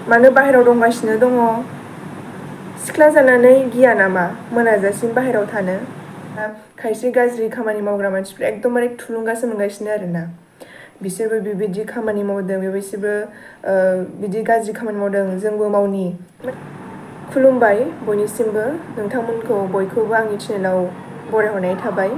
मानो बाहेरायाव दंगासिनो दङ सिख्ला जानानै गिया नामा मोनाजासिम बाहेरायाव थानो खायसे गाज्रि खामानि मावग्रा मानसिफ्रा एकदमबारे थुलुंगासो मोनगासिनो आरोना बिसोरबो बेबायदि खामानि मावदों बिसोरबो बिदि गाज्रि खामानि मावदों जोंबो मावनि खुलुमबाय बयनिसिमबो नोंथांमोनखौ बयखौबो आंनि चेनेलाव बरायहरनाय थाबाय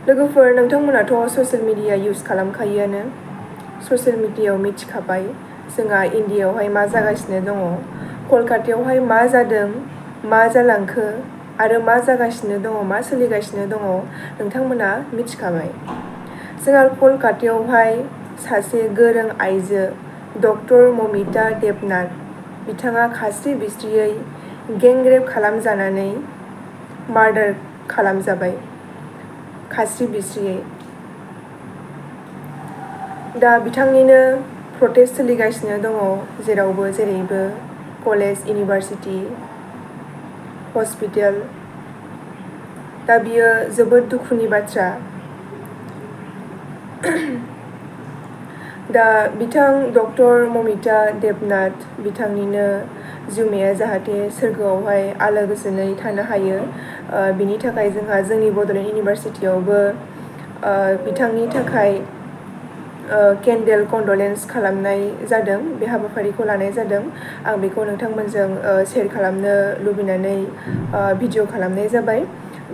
लोगोफोर नोंथांमोनाथ' ससियेल मिडिया इउज खालामखायोआनो ससियेल मिडियायाव मिथिखाबाय जोंहा इन्डियायावहाय मा जागासिनो दङ कलकातायावहाय मा जादों मा जालांखो आरो मा जागासिनो दङ मा सोलिगासिनो दङ नोंथांमोना मिथिखाबाय जोंहा कलकातायावहाय सासे गोरों आइजो डक्टर ममिता देबनाथ बिथाङा खास्रि बिस्रियै गेंरेप खालामजानानै मार्डार खालामजाबाय खास्रि बिस्रियै दा बिथांनिनो प्रटेस्ट सोलिगासिनो दङ जेरावबो जेरैबो कलेज इउनिभार्सिटि हस्पिटाल दा बियो जोबोद दुखुनि बाथ्रा दा बिथां डक्टर ममिता देबनाथ बिथांनिनो जिउमाया जाहाथे सोरगोआवहाय आलो गोजोनै थानो हायो बिनि थाखाय जोंहा जोंनि बड'लेण्ड इउनिभार्सिटियावबो बिथांनि थाखाय केन्डेल कन्डलेन्स खालामनाय जादों बे हाबाफारिखौ लानाय जादों आं बेखौ नोंथांमोनजों शेयार खालामनो लुबैनानै भिडिअ खालामनाय जाबाय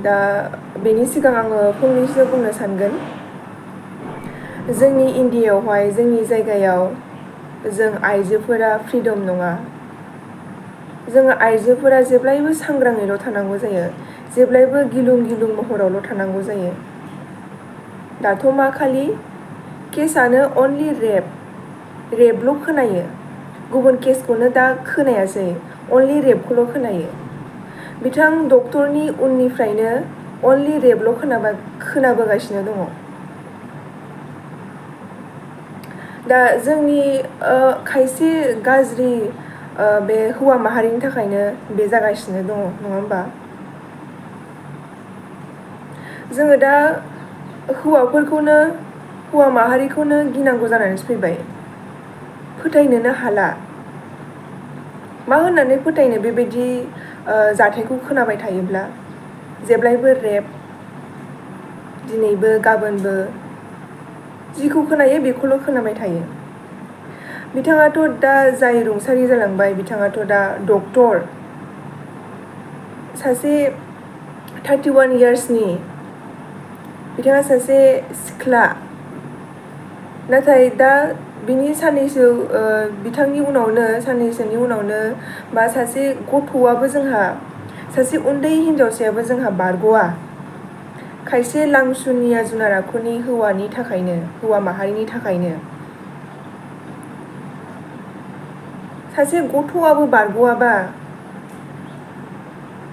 दा बेनि सिगां आङो फंनैसो बुंनो सानगोन जोंनि इन्डियायावहाय जोंनि जायगायाव जों आइजोफोरा फ्रिदम नङा जोङो आइजोफोरा जेब्लायबो सांग्राङैल' थानांगौ जायो जेब्लायबो गिलुं गिलुं महरावल' थानांगौ जायो दाथ' मा खालि केसआनो अनलि रेपल' खोनायो गुबुन केसखौनो दा खोनायासै अनलि रेपखौल' खोनायो बिथां डक्टरनि उननिफ्रायनो अनलि रेपल' खोनाबोगासिनो दङ दा जोंनि खायसे गाज्रि बे हौवा माहारिनि थाखायनो बे जागासिनो दङ नङा होमबा जोङो दा हौवा माहारिखौनो गिनांगौ जानानै फैबाय फोथायनोनो हाला मा होननानै फोथायनो बेबायदि जाथायखौ खोनाबाय थायोब्ला जेब्लायबो रेप दिनैबो गाबोनबो जिखौ खोनायो बेखौल' खोनाबाय थायो बिथाङाथ' दा जाय रुंसारि जालांबाय बिथाङाथ' दा डक्टर सासे 31 इयार्सनि बिथाङा सासे सिख्ला नाथाय दा बिनि बिथांनि उनावनो साननैसोनि उनावनो बा सासे गथ'आबो जोंहा सासे उन्दै हिनजावसायाबो जोंहा बारग'आ खायसे लांसुनिया जुनार आखुनि हौवा माहारिनि थाखायनो सासे गथ'आबो बारग'आबा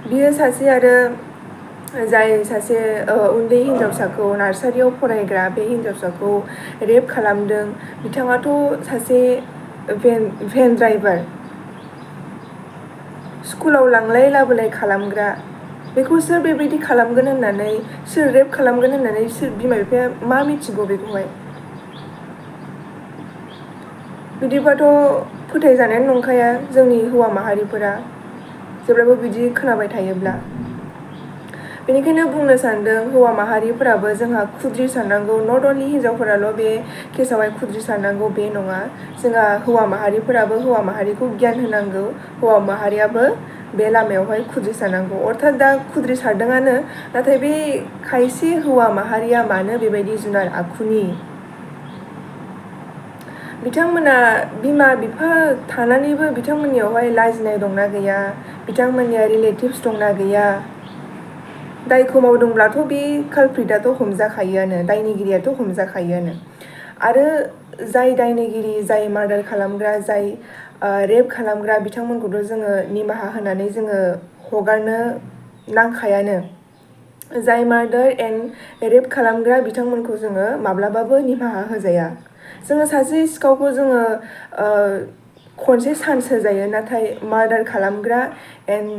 बियो सासे आरो जाय सासे उन्दै हिनजावसाखौ नार्सारियाव फरायग्रा बे हिनजावसाखौ रेप खालामदों बिथाङाथ' सासे भेन ड्राइभार स्कुलाव लांलाय लाबोलाय खालामग्रा बेखौ सोर बेबायदि खालामगोन होननानै सोर रेप खालामगोन होननानै सोर बिमा बिफाया मा मिथिगौ बेखौहाय बिदिबाथ' फोथायजानायानो नंखाया जोंनि हौवा माहारिफोरा जेब्लाबो बिदि खोनाबाय थायोब्ला बेनिखायनो बुंनो सानदों हौवा माहारिफोराबो जोंहा खुद्रि सारनांगौ नट अनलि हिनजावफोराल' बे केसावहाय खुद्रि सारनांगौ बे नङा जोंहा हौवा माहारिफोराबो हौवा माहारिखौ गियान होनांगौ हौवा माहारियाबो बे लामायावहाय खुद्रि सारनांगौ अर्थात दा खुद्रि सारदोंआनो नाथाय बे खायसे हौवा माहारिया मानो बेबायदि जुनार आखुनि बिथांमोना बिमा बिफा थानानैबो बिथांमोननियावहाय लाजिनाय दंना गैया बिथांमोननिया रिलेटिभ्स दंना गैया दायखौ मावदोंब्लाथ' बे कालप्रिटआथ' हमजाखायोआनो दायनिगिरियाथ' हमजाखायोआनो आरो जाय दायनिगिरि जाय मार्डार खालामग्रा जाय रेप खालामग्रा बिथांमोनखौथ' जोङो निमाहा होनानै जोङो हगारनो नांखायानो जाय मार्डार एन्ड रेप खालामग्रा बिथांमोनखौ जोङो माब्लाबाबो निमाहा होजाया जोङो सासे सिखावखौ जोङो खनसे चान्स होजायो नाथाय मार्डार खालामग्रा एन्ड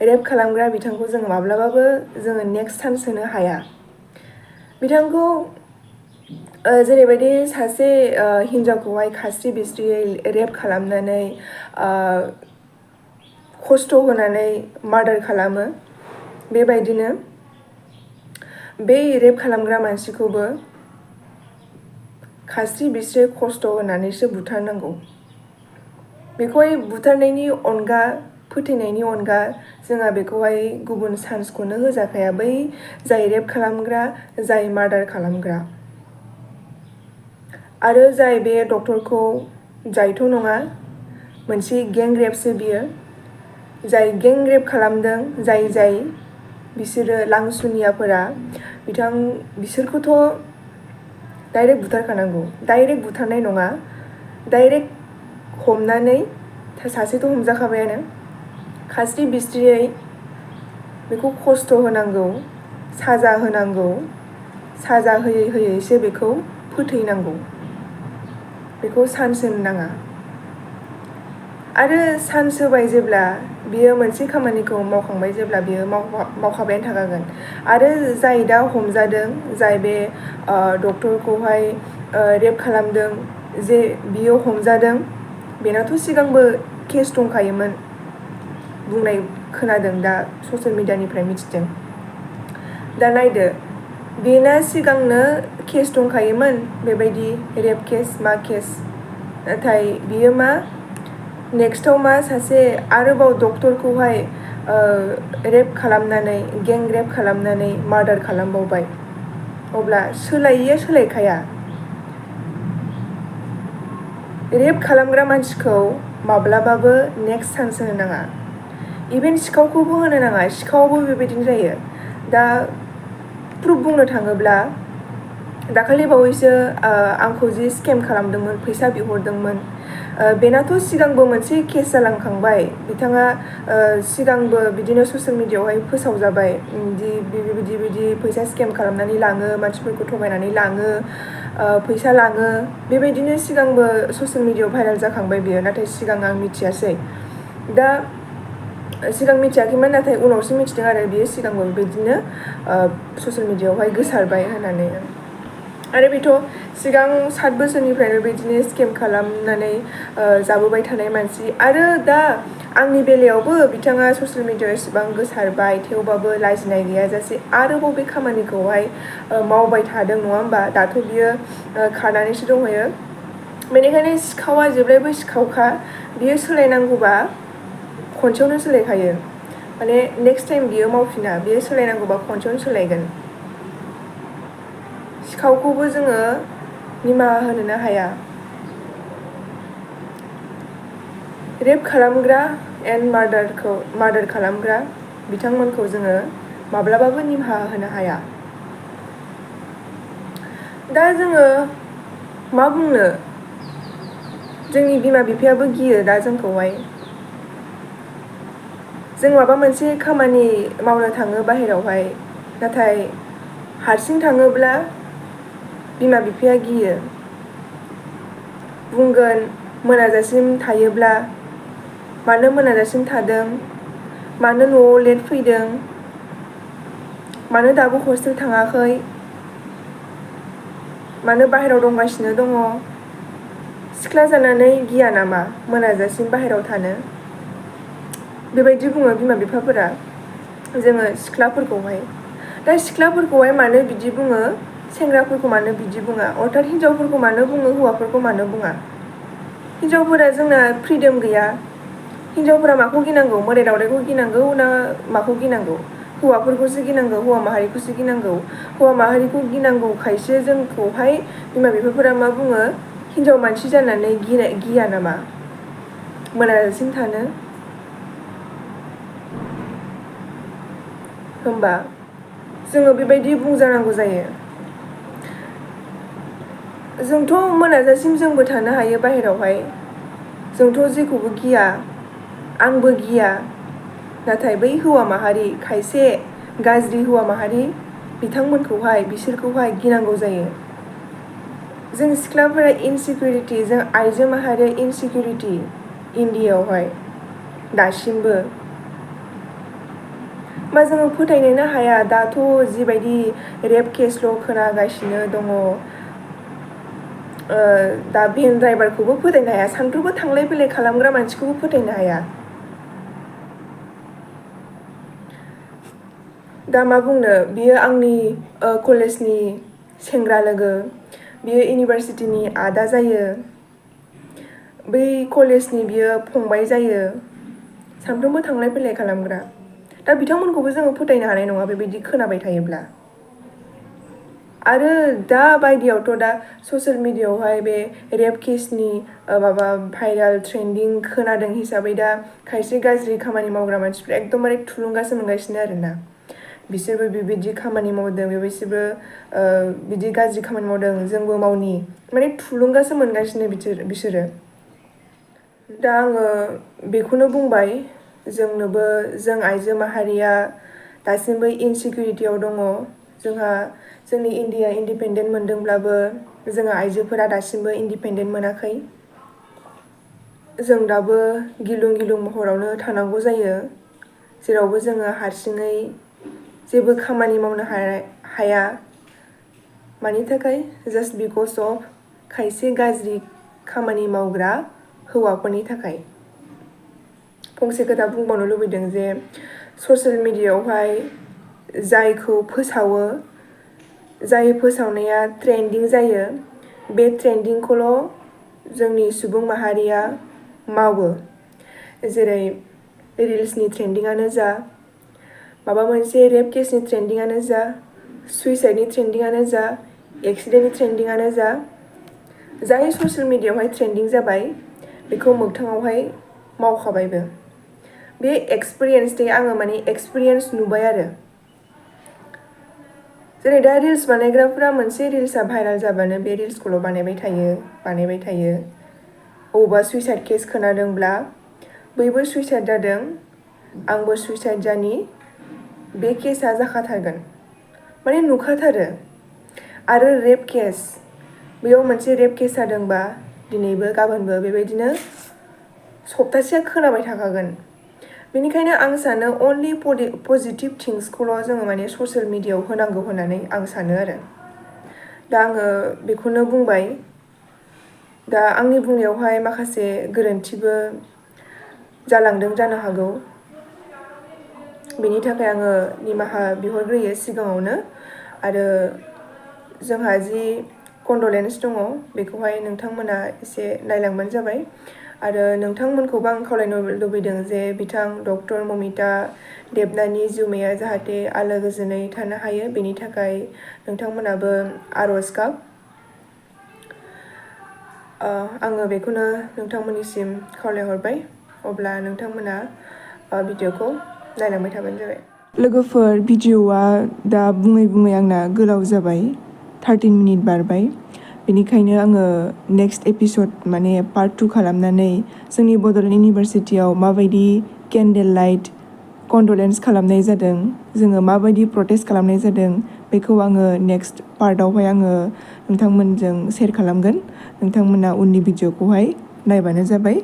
रेप खालामग्रा बिथांखौ जोङो माब्लाबाबो जोङो नेक्स्ट चान्स होनो हाया बिथांखौ जेरैबायदि सासे हिन्जावखौहाय खास्रि बिस्रियै रेप खालामनानै खस्थ' होनानै मार्डार खालामो, बेबायदिनो बे रेप खालामग्रा मानसिखौबो खास्रि बिस्रि खस्थ' होनानैसो बुथारनांगौ। बेखौहाय बुथारनायनि अनगा, फोथैनायनि अनगा जोंहा बेखौहाय गुबुन चान्सखौनो होजाखाया, बै जाय रेप खालामग्रा, जाय मार्डार खालामग्रा। आरो जाय बे डक्टरखौ, जायथ' नङा, मोनसे गें रेपसो बियो, जाय गें रेप खालामदों, जाय बिसोरो लांसुनियाफोरा बिसोरखौथ' डाइरेक्ट बुथारखानांगौ। डाइरेक्ट बुथारनाय नङा, डाइरेक्ट हमनानै सासेथ' हमजाखाबायानो, खास्रि बिस्रियै बेखौ खस्थ' होनांगौ, साजा होनांगौ, साजा होयै होयैसो बेखौ फोथैनांगौ। बेखौ चान्स होनो नाङा। आरो चान्स होबाय जेब्ला, बियो मोनसे खामानिखौ मावखांबाय जेब्ला, बियो मावखाबायानो थाखागोन। आरो जाय दा हमजादों, जाय बे डक्टरखौहाय रेप खालामदों, जे बियो हमजादों, बेनाथ' सिगांबो केस दंखायोमोन बुंनाय खोनादों, दा ससियेल मिडियानिफ्राय मिथिदों। दा नायदो, बेना सिगांनो केस दंखायोमोन, बेबायदि रेप केस मा केस, नाथाय बियो मा नेक्स्टआव मा सासे आरोबाव डक्टरखौहाय रेप खालामनानै, गें रेप खालामनानै मार्डार खालामबावबाय। अब्ला सोलायिया सोलायखाया। रेप खालामग्रा मानसिखौ माब्लाबाबो नेक्स्ट चान्स होनो नाङा। इभेन सिखावखौबो होनो नाङा, सिखावाबो बेबायदिनो जायो। दा प्रुफ बुंनो थाङोब्ला, दाखालि बावैसो आंखौ जि स्केम खालामदोंमोन, फैसा बिहरदोंमोन, बेनाथ' सिगांबो मोनसे केस जालांखांबाय। बिथाङा सिगांबो बिदिनो ससियेल मिडियायावहाय फोसावजाबाय, बिदि फैसा स्केम खालामनानै लाङो, मानसिफोरखौ थगायनानै लाङो, फैसा लाङो, बेबायदिनो सिगांबो ससियेल मिडियायाव भाइरेल जाखांबाय बियो। नाथाय सिगां आं मिथियासै। दा सिगां मिथियाखैमोन, नाथाय उनावसो मिथिदों आरो बियो सिगांबो बेबायदिनो ससियेल मिडियायावहाय गोसारबाय होननानै। आरो बेथ' सिगां 7 बोसोरनिफ्रायनो बेबायदिनो स्केम खालामनानै जाबोबाय थानाय मानसि। आरो दा आंनि बेलायावबो बिथाङा ससियेल मिडियायाव एसेबां गोसारबाय, थेवबाबो लाजिनाय गैयाजासे आरोबाव बे खामानिखौहाय मावबाय थादों, नङा होमबा? दाथ' बियो खानानैसो दंहैयो। बेनिखायनो सिखावा जेब्लायबो सिखावखा, बियो सोलायनांगौबा खनसेयावनो सोलायखायो। माने नेक्स्ट टाइम बियो मावफिना, बियो सोलायनांगौबा खनसेयावनो सोलायगोन। सिखावखौबो जोङो निमाहा होनोनो हाया। रेप खालामग्रा एन्ड मार्डार खालामग्रा बिथांमोनखौ जोङो माब्लाबाबो निमाहा होनो हाया। दा जोङो मा बुंनो, जोंनि बिमा बिफायाबो गियो दा जोंखौहाय। जों माबा मोनसे खामानि मावनो थाङो बाहेरावहाय, नाथाय हारसिं थाङोब्ला बिमा बिफाया गियो। बुंगोन मोनाजासिम थायोब्ला, मानो मोनाजासिम थादों, मानो न'आव लेट फैदों, मानो दाबो हस्टेल थाङाखै, मानो बाहेरायाव दंगासिनो दङ, सिख्ला जानानै गिया नामा मोनाजासिम बाहेरायाव थानो? बेबायदि बुङो बिमा बिफाफोरा जोङो सिख्लाफोरखौहाय। दा सिख्लाफोरखौहाय मानो बिदि बुङो, सेंग्राफोरखौ मानो बिदि बुङा, अर्थात हिनजावफोरखौ मानो बुङो, हौवाफोरखौ मानो बुङा? हिनजावफोरा जोंना फ्रिदम गैया। हिनजावफोरा माखौ गिनांगौ, मोदाय दावदायखौ गिनांगौ ना माखौ गिनांगौ? हौवाफोरखौसो गिनांगौ, हौवा माहारिखौसो गिनांगौ। हौवा माहारिखौ गिनांगौखायसो जोंखौहाय बिमा बिफाफोरा मा बुङो, हिनजाव मानसि जानानै गिया नामा मोनाजासिम थानो? होमबा जोङो बेबायदि बुंजानांगौ जायो। जोंथ' मोनाजासिम जोंबो थानो हायो बाहेरावहाय, जोंथ' जेखौबो गिया, आंबो गिया। नाथाय बै हौवा माहारि, खायसे गाज्रि हौवा माहारि, बिसोरखौहाय गिनांगौ जायो। जों सिख्लाफोरा इनसिकिउरिटि, जों आइजो माहारिया इनसिकिउरिटि इन्डियायावहाय दासिमबो। मा जोङो फोथायनोनो हाया, दाथ' जिबायदि रेप केसल' खोनागासिनो दङ, दा भेन ड्राइभारखौबो फोथायनो हाया, सानफ्रोमबो थांलाय फैलाय खालामग्रा मानसिखौबो फोथायनो हाया। दा मा बुंनो, बियो आंनि कलेजनि सेंग्रा लोगो, बियो इउनिभारसिटिनि आदा जायो, बै कलेजनि बियो फंबाय जायो, सानफ्रोमबो थांलाय फैलाय खालामग्रा। दा बिथांमोनखौबो जोङो फोथायनो हानाय नङा बेबायदि खोनाबाय थायोब्ला। आरो दा बायदियावथ' दा ससियेल मिडियायावहाय बे रेप केसनि माबा भाइराल ट्रेन्डिं खोनादों हिसाबै दा खायसे गाज्रि खामानि मावग्रा मानसिफ्रा एकदमबारे थुलुंगासो मोनगासिनो आरोना। बिसोरबो बेबायदि खामानि मावदों, बिसोरबो बिदि गाज्रि खामानि मावदों, जोंबो मावनि, माने थुलुंगासो मोनगासिनो बिसोरो। दा आङो बेखौनो बुंबाय, जों आइजो माहारिया दासिमबो इनसिकिउरिटियाव दङ। जोंनि इन्डिया इन्डिपेन्डेन्ट मोनदोंब्लाबो जोङो आइजोफोरा दासिमबो इन्डिपेन्डेन्ट मोनाखै। जों दाबो गिलुं गिलुं महरावनो थानांगौ जायो, जेरावबो जोङो हारसिङै जेबो खामानि मावनो हाया। मानि थाखाय? जास्ट बिकज अफ खायसे गाज्रि खामानि मावग्रा हौवाफोरनि थाखाय। फंसे खोथा बुंबावनो लुबैदों जे ससियेल मिडियायावहाय जायखौ फोसावो, जाय फोसावनाया ट्रेन्डिं जायो, बे ट्रेन्डिंखौल' जोंनि सुबुं माहारिया मावो। जेरै रिल्सनि ट्रेन्डिंआनो जा, माबा मोनसे रेप केसनि ट्रेन्डिंआनो जा, सुइसाइडनि ट्रेन्डिंआनो जा, एक्सिडेन्टनि ट्रेन्डिंआनो जा, जाय ससियेल मिडियायावहाय ट्रेन्डिं जाबाय बेखौ मोगथाङावहाय मावखाबायबो। बे आङो माने एक्सपिरियेन्स नुबाय आरो। जेरै दा रिल्स बानायग्राफ्रा मोनसे रिल्सआ भाइराल जाबानो बे रिल्सखौल' बानायबाय थायो। बबेबा सुइसाइड केस खोनादोंब्ला बैबो सुइसाइड जादों, आंबो सुइसाइड जानि, बे केसआ जाखाथारगोन, माने नुखाथारो। आरो रेप केस, बेयाव मोनसे रेप केस जादोंबा दिनैबो गाबोनबो बेबायदिनो सप्तासेया खोनाबाय थाखागोन। बेनिखायनो आं सानो अनलि पजिटिभ थिंग्सखौल' जोङो माने ससियेल मिडियायाव होनांगौ होननानै आं सानो आरो। दा आङो बेखौनो बुंबाय। दा आंनि बुंनायावहाय माखासे गोरोन्थिबो जालांदों जानो हागौ, बेनि थाखाय आङो निमाहा बिहरग्रोयो सिगाङावनो। आरो जोंहा जि कन्डलेन्स दङ बेखौहाय नोंथांमोना एसे नायलांबानो जाबाय। आरो नोंथांमोनखौबो आं खावलायनो लुबैदों जे बिथां डक्टर ममिता देबनानि जिउमाया जाहाथे आलो गोजोनै थानो हायो, बेनि थाखाय नोंथांमोनाबो आरज गाब। आङो बेखौनो नोंथांमोननिसिम खावलायहरबाय। अब्ला नोंथांमोना भिडिअखौ नायलांबाय थाबानो जाबाय। लोगोफोर, भिडिअआ दा बुङै आंना गोलाव जाबाय, 13 मिनिट बारबाय। बेनिखायनो आङो नेक्स्ट एपिसड माने पार्ट 2 खालामनानै जोंनि बड'लेण्ड इउनिभारसिटियाव माबायदि केन्डेल लाइट कन्डलेन्स खालामनाय जादों, जोङो माबायदि प्रटेस्ट खालामनाय जादों, बेखौ आङो नेक्स्ट पार्टआवहाय आङो नोंथांमोनजों शेयार खालामगोन। नोंथांमोना उननि भिडिअखौहाय नायबानो जाबाय।